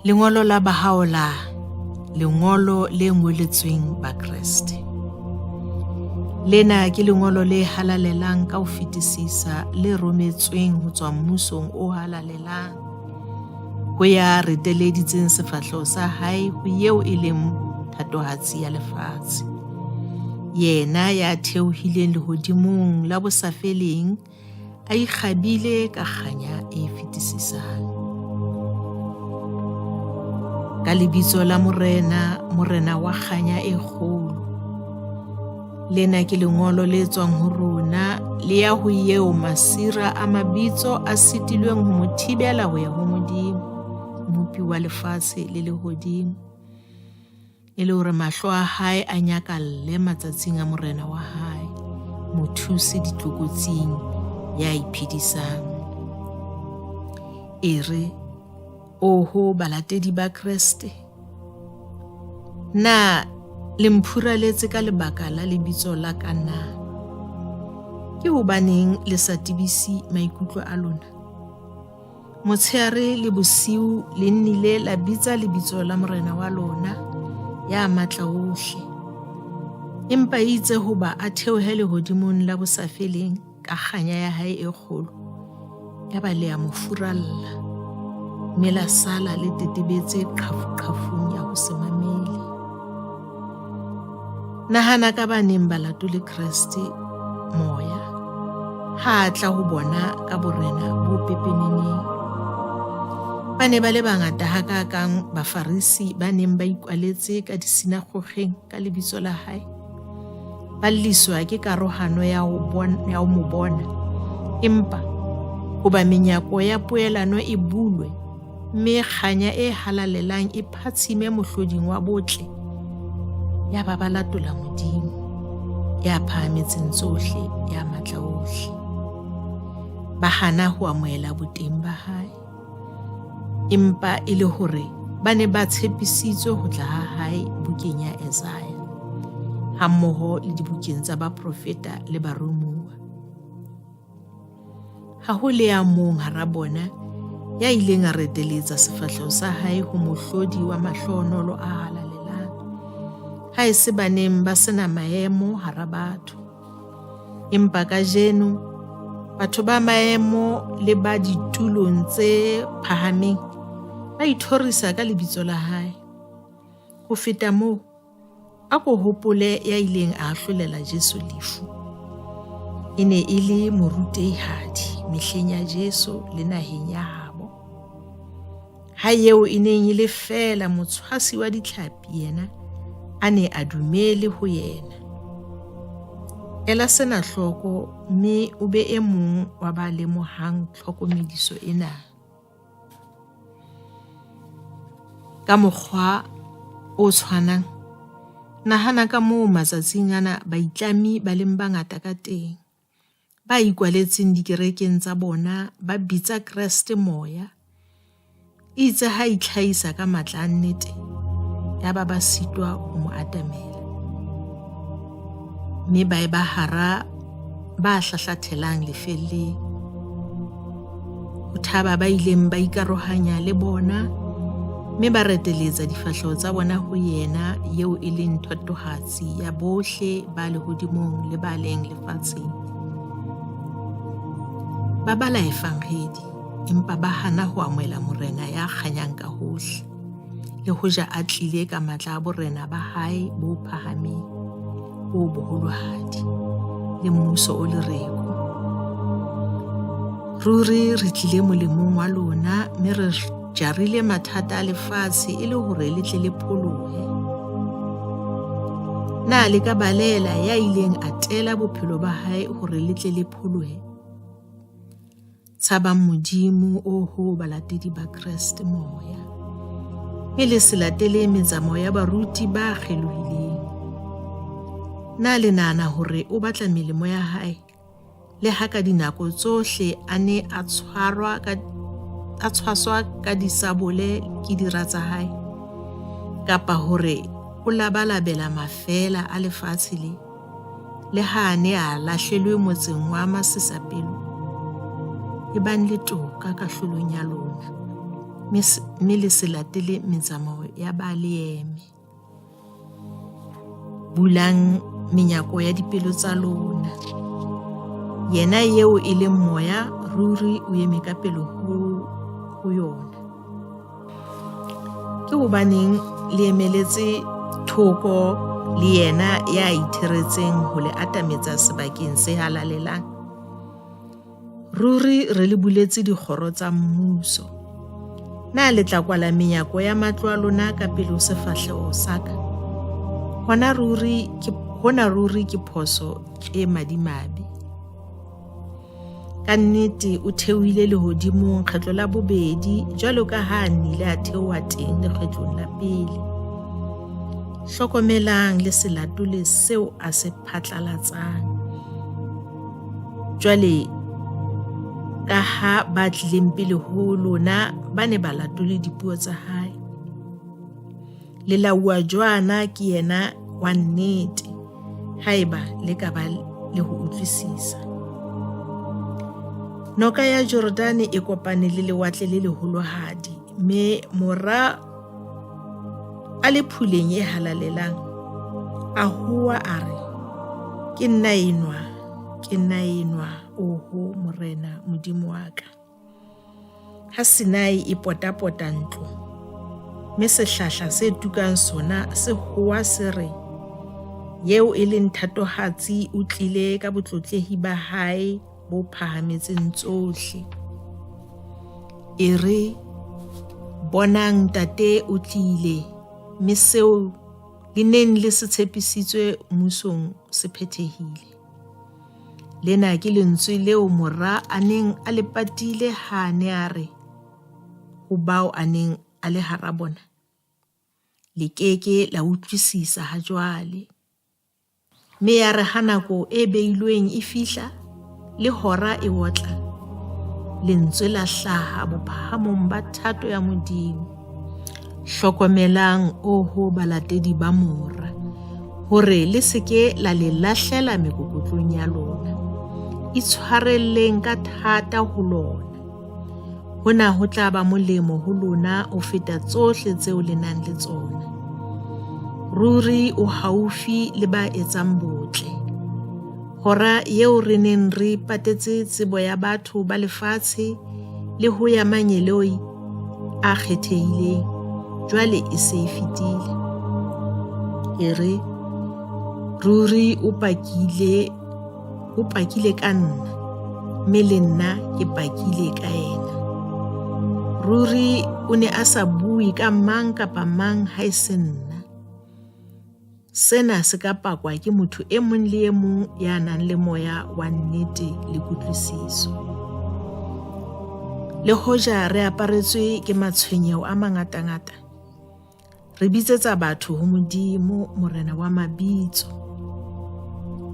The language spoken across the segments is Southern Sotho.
Lengolo la Bahaola, lengolo le ngoletsweng Bakreste. Lena ke lengolo le halalelang ka ho fetisisa le rometsweng ho tswa mmusong o halalelang ho ya reteleditseng sefahleho sa hae ho eo e leng thatohatsi ya lefatshe. Yena ya theohileng lehodimong la bosafeleng a ikgabile ka kganya e fetisisang. Ka lebitso la Morena, Morena wa kganya e kgolo. Lena ke lengolo le tswang ho rona le ya ho eo masira a mabitso a sitilweng ho mo thibela ho ya ho Modimo, Mmopi wa lefatshe le lehodimo, e le hore mahlo a hae a nyakalle matsatsing a morena wa hae, mothusi ditlokotsing ya iphedisang. E re, Oho balatedi ba Kreste, na le mphuraletse ka lebaka la lebitso la ka na? Ke hobaneng le sa tebise maikutlo a lona? Motshehare le bosiu le nnile la bitsa lebitso la Morena wa lona ya matla ohle. Empa eitse hoba a theohe lehodimong la bosafeleng ka kganya ya hae e kgolo, yaba le a mo furalla, mme la sala le tetebetse qhafuqhafung ya ho se mamele. Nahana ka ba neng ba latole Kreste moya ha a tla ho bona ka borena bo pepeneneng. Ba ne ba le bangata hakaakang Bafarisi ba neng ba ikwaletse ka disinagogeng ka lebitso la hae. Ba lliswa ke karohano ya ho mo bona. Empa hoba menyako ya poelano e bulwe mme kganya e halalelang e phatshime mohloding wa botle, ya ba ba latola Modimo ya phahametseng tsohle, ya matla ohle. Ba hana ho amohela boteng ba hae, empa e le hore ba ne ba tshepisitswe ho tla ha hae bukeng ya Esaia, hammoho le dibukeng tsa baprofeta le baromuwa. Ha ho le ya mong hara bona ya ileng a reteletsa sefahleho sa hae ho mohlodi wa mahlohonolo a halalelang, ha e se ba neng ba se na maemo hara batho. Empa kajeno batho ba maemo le ba ditulong tse phahameng ba ithorisa ka lebitso la hae. Ho feta moo, a ko hopole ya ileng a ahlolela Jesu lefu. E ne e le morutehadi mehleng ya Jesu le naheng ya habo. Ha eo e neng e le feela motshwasi wa ditlhapi yena a ne a dumele ho yena. Ela sena hloko mme o be e mong wa ba lemohang tlhokomediso ena. Ka mokgwa o tshwanang, nahana ka moo matsatsing ana baitlami ba leng bangata ka teng, ba ikwaletseng dikerekeng tsa bona ba bitsa Kreste moya. Itse ha itlhahisa ka matla a nnete, yaba ba sitwa ho mo atamela. Mme ba eba hara ba hlahlathelang lefelleng. Ho thaba ba ileng ba ikarohanya le bona mme ba reteletsa difahleho tsa bona ho yena eo e leng thatohatsi ya bohle ba lehodimong le ba leng lefatsheng. Ba bala evangedi empa ba hana ho amohela Morena ya kganyang ka hohle, le hoja a tlile ka matla a borena ba hae bo phahameng, bo boholohadi le mmuso o lereko. Ruri re tlile molemong wa lona mme re jarile mathata a lefatshe e le hore le tle le pholohe. Na le ka balela ya ileng a tela bophelo ba hae hore le tle le pholohe? Tshabang Modimo, oho balatedi ba Kreste moya, mme le se latele metsamao ya baruti ba kgelohileng. Na le nahana hore o batla melemo ya hae? Le ha ka dinako tsohle a ne a tshwarwa ka a tshwaswa ka disabole ke dira tsa hae, kapa hore o labalabela mafeela a lefatshe le, le ha a ne a lahlelwe motseng wa masisapelo. Ebang le toka kahlolong ya lona. mme le se latele metsamao ya ba leeme. Bulang menyako ya dipelo tsa lona. Yena eo e leng moya ruri o eme ka pele ho yona. Ke hobaneng le emeletse thoko le yena ya itheretseng ho le atametsa sebakeng se halalelang? Ruri re le buletse dikgoro tsa mmuso. Na le tla kwala menyako ya matlo a lona ka pele ho sefahleho sa ka? Hona ruri ke phoso e madimabe. Ka nnete o theohile lehodimong kgetlo la bobedi jwalo ka ha a nnile a theoha teng lekgetlong la pele. Hlokomelang le se latole seo a se phatlalatsang. Jwale ka ha ba tlileng pele ho lona ba ne ba latole dipuo tsa hae. Le lauwa jwana ke yena wa nnete, haeba le ka ba le ho utlwisisa. Noka ya Jordane e kopane le lewatle le leholohadi, mme mora a le phuleng e halalelang a howa a re, Ke nna enwa, ke nna enwa, oho Morena Modimo wa ka. Ha Sinai e potapota ntlo, mme sehlahla se tukang sona se howa se re, Eo e leng thatohatsi o tlile ka botlotlehi ba hae bo phahametseng tsohle. E re, Bonang Ntate o tlile, mme seo le neng le se tshepisitswe mmusong se phethehile. Lena ke lentswe leo mora a neng a le patile ha a ne a re ho bao a neng a le hara bona, Le ke ke la utlwisisa ha jwale. Mme ya re ha nako e beilweng e fihla, le hora e otla, lentswe la hlaha bophahamong ba thato ya Modimo. Hlokomelang, oho balatedi ba mora, hore le se ke la le lahlela mekokotlong ya lona. Itshwarelleng ka thata ho lona. Hona ho tla ba molemo ho lona ho feta tsohle tseo le nang le tsona. Ruri o haufi le ba etsang botle. Hora eo re neng re patetse tsebo ya batho ba lefatshe le ho ya mangeloi a kgethehileng, jwale e se e fetile. E re, ruri o pakile ka nna, mme le nna ke pakile ka yena. Ruri o ne a sa bue ka mang kapa mang ha e se nna. Sena se ka pakwa ke motho e mong le e mong ya nang le moya wa nnete le kutlwisiso. Le hoja re aparetswe ke matshwenyeho a mangatangata, re bitsetsa batho ho Modimo, Morena wa mabitso.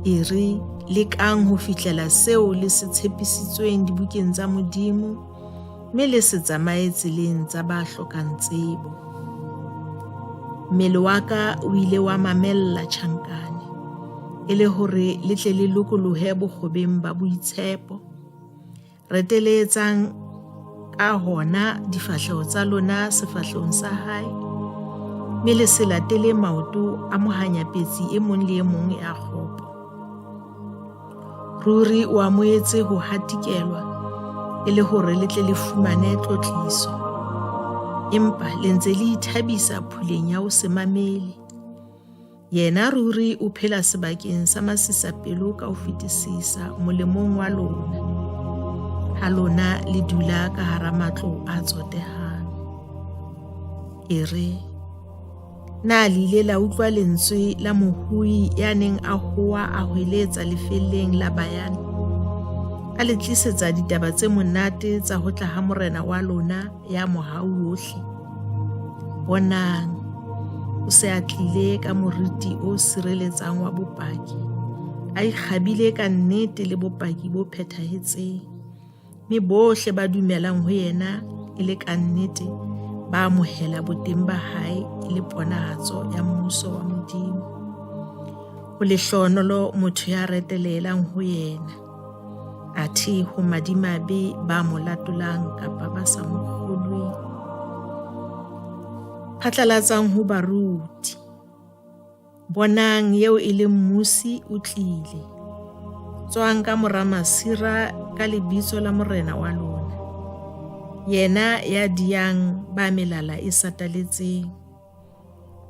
E re lekang ho fihlela seo le se tshepisitsweng dibukeng tsa Modimo, mme le se tsamaye tseleng tsa ba hlokang tsebo. Mmele wa ka o ile wa mamella tjhankane, e le hore le tle le lokolohe bokgobeng ba boitshepo. Reteletsang ka hona difahleho tsa lona sefahlehong sa hae, mme le se latele maoto a mohanyapetsi e mong le e mong ya kgopo. Ruri o amohetse ho hatikelwa e le hore le tle le fumane tlotliso. Empa le ntse le ithabisa phuleng ya ho se mamele. Yena ruri o phela sebakeng sa masisapelo ka ho fetisisa molemong wa lona, ha lona le dula ka hara matlo a tsotehang. E re, na le ile la utlwa lentswe la mohui ya neng a howa a hweletsa lefelleng la Bayane, a le tlisetsa ditaba tse monate tsa ho tla ha morena wa lona ya mohau wohle? Bonang, o se a tlile ka moriti o sireletsang wa bopaki, a ikgabile ka nnete le bopaki bo phethahetseng, mme bohle ba dumelang ho yena e le ka nnete ba amohela boteng ba hae e le ponahatso ya mmuso wa Modimo. Ho lehlohonolo motho ya retelelang ho yena, athe ho madimabe ba mo latolang kapa ba sa mo kgolweng. Phatlalatsang ho baruti. Bonang eo e leng mmusi o tlile. Tswang ka mora masira ka lebitso la morena wa lona. Yena ya diyang ba melala e sataletseng.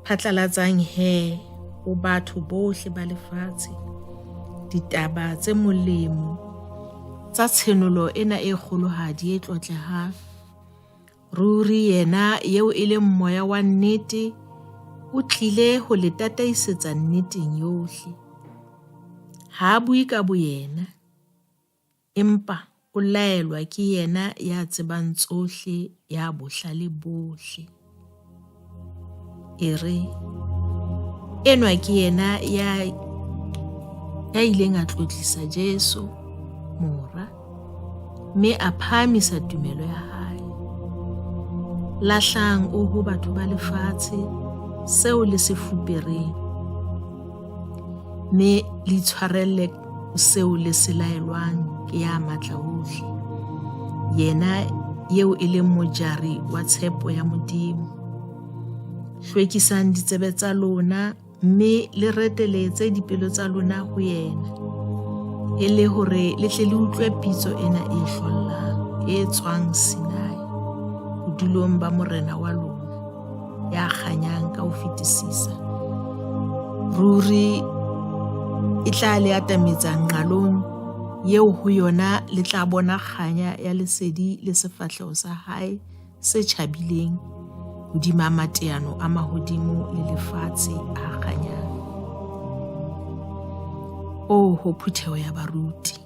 Phatlalatsang he ho batho bohle ba lefatshe ditaba tse molemo tsa tshenolo ena e kgolohadi e tlotlehang. Ruri yena eo e leng moya wa nnete o tlile ho le tataisetsa nneteng yohle. Ha a bue ka boyena, empa o laelwa ke yena ya tsebang tsohle, ya bohlale bohle. E re, enwa ke yena ya ya ileng a tlotlisa Jesu Mora mme a phahamisa tumelo ya hae. Lahlang oho batho ba lefatshe seo le se fupereng mme le itshwarelle seo le se laelwang ke ya matla ohle, yena eo e leng mojari wa tshepo ya Modimo. Hlwekisang ditsebe tsa lona mme le reteletse dipelo tsa lona ho yena, e le hore le tle le utlwe pitso ena e hlollang e tswang Sinai, bodulong ba morena wa lona ya kganyang ka ho fetisisa. Ruri e tla le atametsa nqalong eo ho yona le tla bona kganya ya lesedi le sefahleho sa hae se tjhabileng hodima mateano a mahodimo le lefatshe a kganyang. Oho phutheho ya baruti,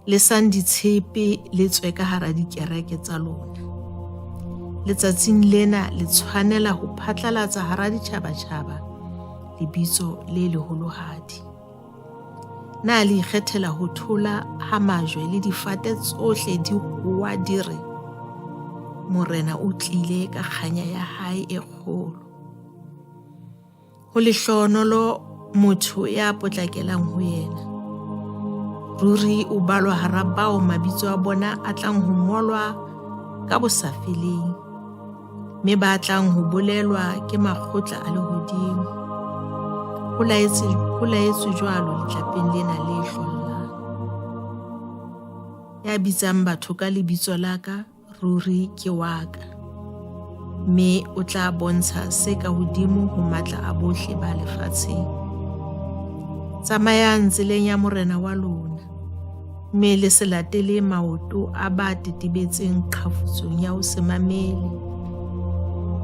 lesang ditshepe le tswe ka hara dikereke tsa lona. Letsatsing lena le tshwanela ho phatlalatsa hara ditjhabatjhaba lebitso le leholohadi. Na le ikgethela ho thola ha majwe le difate tsohle di howa di re, Morena o tlile ka kganya ya hae e kgolo. Ho lehlohonolo motho ya potlakelang ho yena. Ruri o balwa hara bao mabitso a bona a tlang ho ngolwa ka bosafeleng. Mme ba tlang ho bolelwa ke makgotla a lehodimo. Ho laetswe jwalo letlapeng lena le hlollang. Ya bitsang batho ka lebitso la ka ruri ke wa ka, mme o tla bontsha se ka hodimo ho matla a bohle ba lefatsheng. Tsamayang tseleng ya morena wa lona, mme le se latele maoto a ba tetebetseng qhafutsong ya ho se mamele.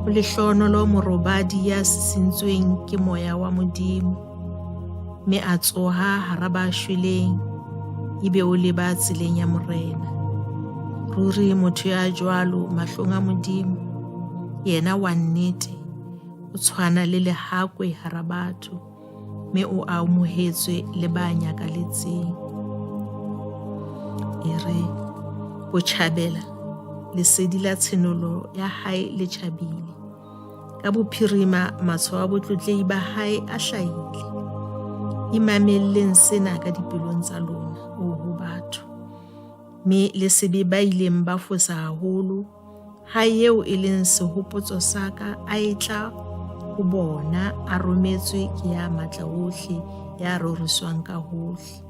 Ho lehlohonolo morobadi ya sisintsweng ke moya wa Modimo, mme a tsoha hara ba shweleng, ebe o leba tseleng ya Morena. Ruri motho ya jwalo mahlong a Modimo, yena wa nnete, o tshwana le lehakwe hara batho, mme o amohetswe le ba nyakaletseng. E re, botjhabela, lesedi la tshenolo ya hae le tjhabile. Ka bophirima, matshwao a botlotlehi ba hae a hlahile. Imamelleng sena ka dipelong tsa lona, oho batho, mme le se be ba ileng ba fosa haholo ha eo e leng sehopotso sa ka a etla ho bona a rometswe ke ya matla ohle, ya roriswang ka hohle.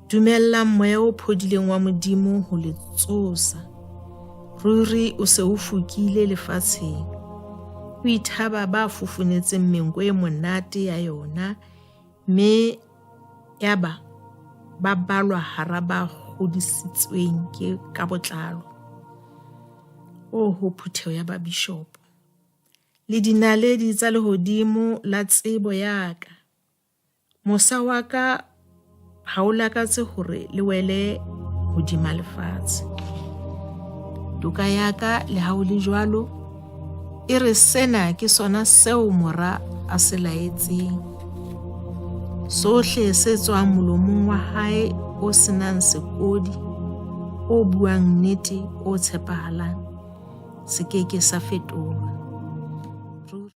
Dumellang moya o phodileng wa Modimo ho le tsosa. Ruri o se o fokile lefatsheng. O ithaba ba fofonetseng menko e monate ya yona, mme yaba ba balwa hara ba kgodisitsweng ke ka botlalo. Oho phutheho ya babishopo, le dinaledi tsa lehodimo la tsebo ya ka, mosa wa ka ha o lakatse hore le wele hodima lefatshe. Toka ya ka le ha o le jwalo e re sena ke sona seo mora a se laetseng. Sohle se tswang molomong wa hae o senang sekodi, o buang nnete, o tshepahalang, se ke ke sa fetolwa.